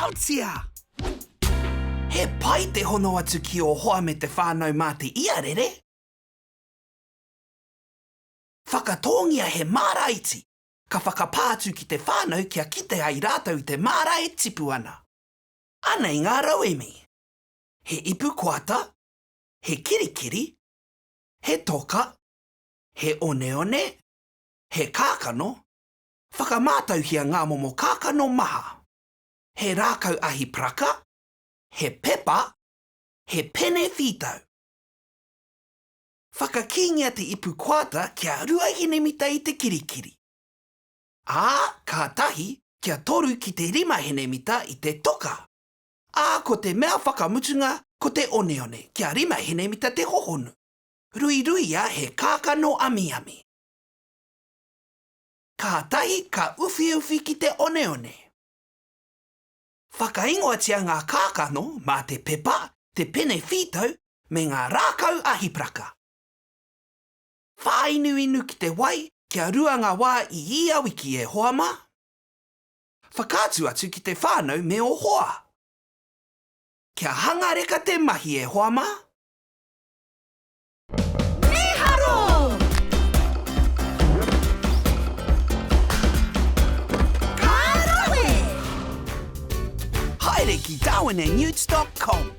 Aotia! He pai te hono atu ki ō hoa me te whānau mā te iarere. Whakatōngia he māra iti, ka whakapā atu ki te whānau kia kite ai rātou i te māra e tipu ana. Anei ngā rauemi. He ipu koata, he kirikiri, he toka, he oneone, he kākano, whakamātauhia ngā momo kākano maha. He rākau ahi paraka, he pepa, he pene whītau. Whakakīngia te ipu koata kia ruahenemita i te kirikiri. Ā, kātahi, kia toru ki te rimahenemita i te toka. Ā, ko te mea whakamutunga, ko te oneone, kia rimahenemita te hohonu. Ruiruia he kākano amiami. Kātahi ka uwhiuwhi ki te oneone. Whakaingoatia ngā kākano mā te pepa, te pene whītau me ngā rākau ahipraka. Whāinuinu ki te wai kia rua ngā wā i ia wiki e hoa mā. Whakaatu atu ki te whānau me ō hoa. Kia hanga reka te mahi e hoa mā. Mīharo! Ka rawe! Haere ki darwinandnewts dot com.